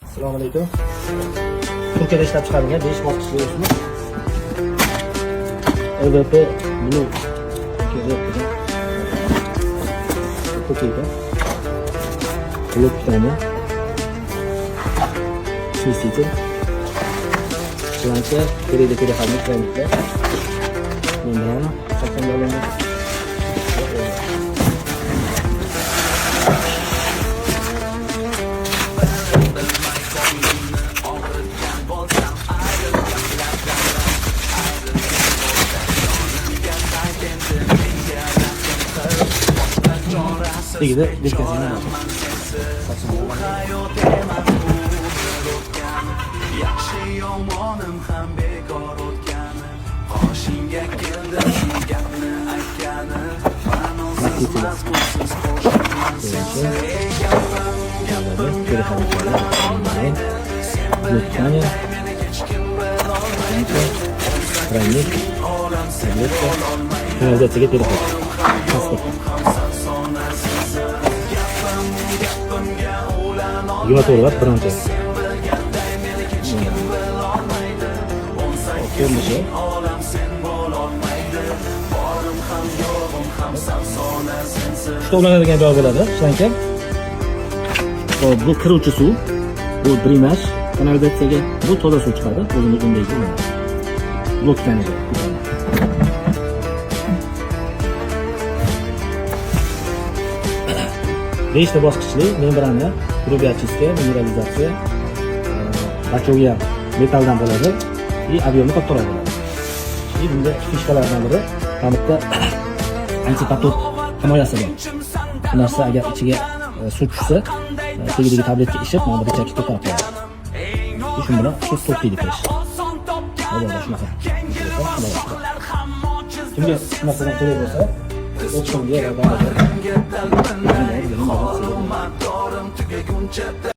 Assalomu alaykum. Turkiyada ishlab chiqarilgan 5 bosqichli o'sma. EVP Blue Turkiyada Turkiyada. Blok питания. Смеситель. Шланга, передо-переходник тройникlar. Membrana, saqlangan. Tagida berkazgan Yaxshi yomonim ham bekor o'tgani. Qoshingga keldim shu gapni aytgani. Ma'nosiz, mazmunsiz qo'shiqman sensiz. Ey gapim, gapimga Переходник. Блок питания. Шланга, тройник, таблетка, канализацияга переход. Паспорт. 24 vatt bironta. Ko'rinishi. Uchta ulanadigan joy bo'ladi, шланга. Hop, bu kiruvchi suv, bu drenaj, kanalizatsiyaga, bu toza suv chiqadi, o'zini bunday ulanadi. Blok питания. Beshta bosqichli membrana, грубая очистка, mineralizatsiya, бачоги ham metalldan bo'ladi и объем i kattaroq bo'ladi. И bunda фишка lardan biri mana bu yerda антипотоп himoyasi bor. Bu narsa agar ichiga suv tushsa, tagidagi tabletka ishib, mana bu рычаг ga to'xtab qoladi. И shu bilan suv to'xtaydi kirish. Bozorda shunaqa. Kimga shu narsadan kerak bo'lsa, O'chkomga va Tugaguncha.